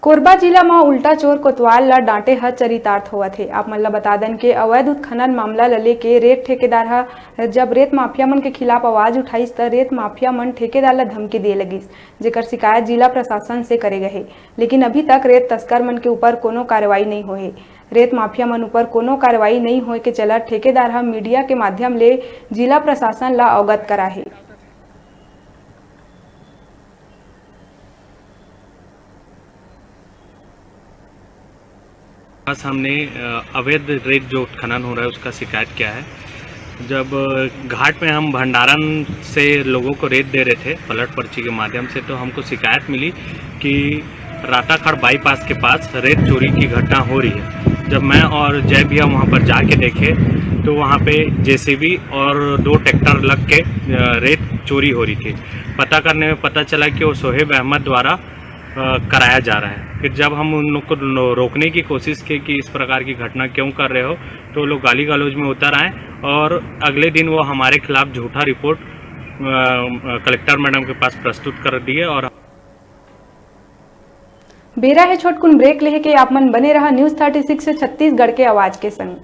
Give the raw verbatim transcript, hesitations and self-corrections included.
कोरबा जिला म उल्टा चोर कोतवाल ल डांटे ह चरितार्थ होवत हे। आप मन ल बता दन के अवैध उत्खनन मामला ल लेके रेत ठेकेदार ह जब रेत माफिया मन के खिलाफ आवाज उठाइस, त रेत माफिया मन ठेकेदार ल धमकी दिए लगिस, जेकर शिकायत जिला प्रशासन से करे गए हे। लेकिन अभी तक रेत तस्कर मन के ऊपर कोनो कार्रवाई नइ होए हे। रेत माफिया मन ऊपर कोनो कार्रवाई नइ होए के चलत ठेकेदार ह मीडिया के माध्यम ले जिला प्रशासन ल अवगत कराहे। पास हमने, अ, अवैध रेत जो उत्खनन हो रहा है, उसका शिकायत किया है। जब, अ, घाट में हम भंडारण से लोगों को रेत दे रहे थे, पलट पर्ची के माध्यम से, तो हमको शिकायत मिली कि राताखड़ बाईपास के पास रेत चोरी की घटना हो रही है। जब मैं और जय भैया वहाँ पर जाके देखे, तो वहाँ पे जेसीबी और दो ट्रैक्टर लग के, अ, रेत चोरी हो रही थी। पता करने में पता चला कि वो सोहेब अहमद द्वारा अ, कराया जा रहा है। फिर जब हम उन लोग को नो-, रोकने की कोशिश की कि इस प्रकार की घटना क्यों कर रहे हो, तो वो लोग गाली गलौज में उतर आए और अगले दिन वो हमारे खिलाफ झूठा रिपोर्ट, अ, अ, कलेक्टर मैडम के पास प्रस्तुत कर दिए और बेरा हे छोटकुन ब्रेक लेहे के, आप मन बने रहा न्यूज़ थर्टी सिक्स छत्तीसगढ़ के आवाज के संग।